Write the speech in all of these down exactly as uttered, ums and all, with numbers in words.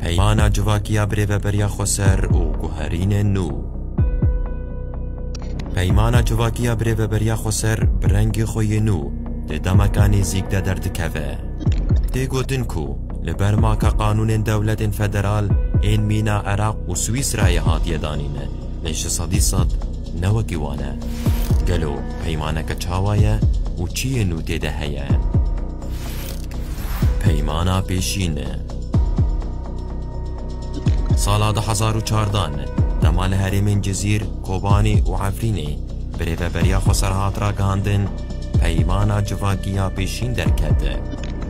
Peymana civakiya birêveberiya xweser û guherînên nû. Peymana civakiya birêveberiya xweser bi rengê xwe yê nû di demeka nêzîk de derdikeve. Tê gotin ku li ber maka qanûnên dewletên federal ên mîna Iraq û Swîsrayê hatiye danîn, lê ji sedî sed ne wekî wan e. Gelo peymaneke çawa ye û çi yê nû tê de heye? Peymana pêşîn. Sala du hezar û çardan, dema li herêmên Cizîr, Kobanî û Efrînê birêveberiya xweser hat ragihandin, peymana civakiya pêşîn derket.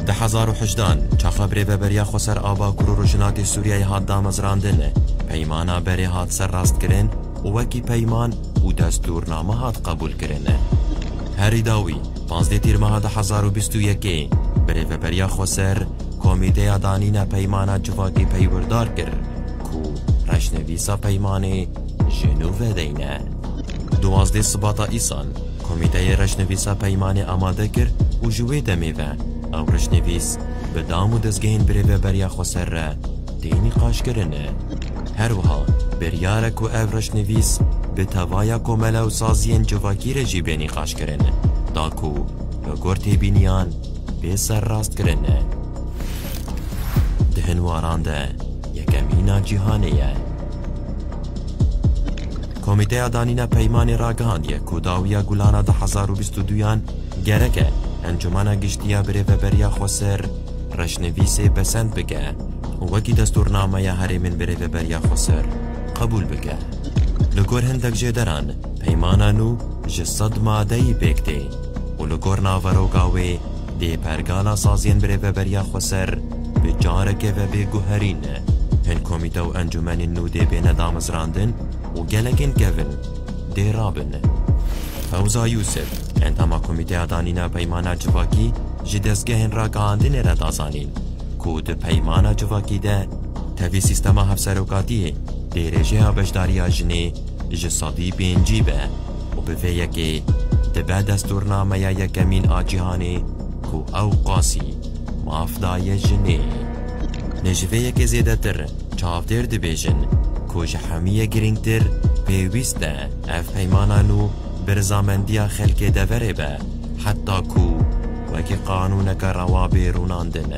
Du hezar û hejdan, çaxa birêveberiya xweser a Bakur û Rojhilatê Sûriyeyê hat damezrandin, peymana berê hat serrastkirin û wekî peyman û destûrname hat qebûlkirin. Herî dawî, pazdeh tîrmeha du hezar û bîst û yekê, birêveberiya xweser Komîteya Danîna Peymana Civakî peywirdar kir ku reşnivîsa peymanê ji nû vedeyne. Duwazdeh Sibata îsal, Komîteyê reşnivîsa peymanê amade kir û ji wê demê ve ew reşnivîs bi dam û dezgehên birêveberiya xweser re tê nîqaşkirin. Her wiha biryar e ku ev reşnivîs bi tevaya komele û saziyên civakî re jî bê nîqaşkirin, da ku li gor têbîniyan bê serrastkirin. Di hin waran de yekemîna cîhanê ye. Komîteya Danîna Peymanê ragihandiye ku dawiya Gulana du hezar û bîst û duyan gerek e Encûmena Giştî ya Birêveberiya Xweser reşnivîsê pesend bike û wekî destûrnameya herêmên birêveberiya xweser qebûl bike. Li gor hindek jêderan, peymana nû ji sed madeyî pêk tê û li gor naveroka wê dê pergala saziyên birêveberiya xweser bi carekê ve bê guherîn. Hin komîte û encûmenên nû dê bêne damezrandin û gelekên kevin dê rabin. Fewza Yûsif, endama Komîteya Danîna Peymana Civakî, ji dezgehên ragihandinê re da zanîn ku di Peymana Civakî de tevî sîstema hevserokatiyê dê rêjeya beşdariya jinê ji sedî pêncî be û bi vê yekê dibe destûrnameya yekemîn a cîhanê ku ew qasî maf daye jinê. Lê ji vê yekê zêdetir, çavdêr dibêjin ku ji hemiyê girîngtir pêwîst e ev peymana nû bi rizamendiya xelkê deverê be, heta ku wekî qanûneke rewa bê rûnandin.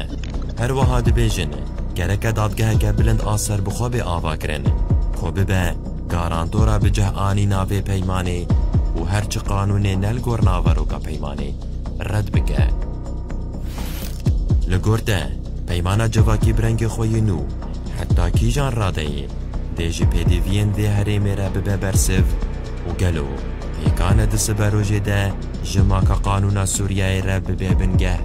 Her wiha dibêjin, gereke dadgeheke bilind a serbixwe bê avakirin, ku bibe garantora bi cih anîna vê peymanê û her çi qanûnê ne li gor naveroka peymanê red bike. Li gor te, peymana civakî bi rengê xwe yê nû heta kîjan radeyê dê ji pêdiviyên vê herêmê re bibe bersiv û gelo pêkan e di siberojê de ji maka qanûna Sûriyeyê re bibe bingeh?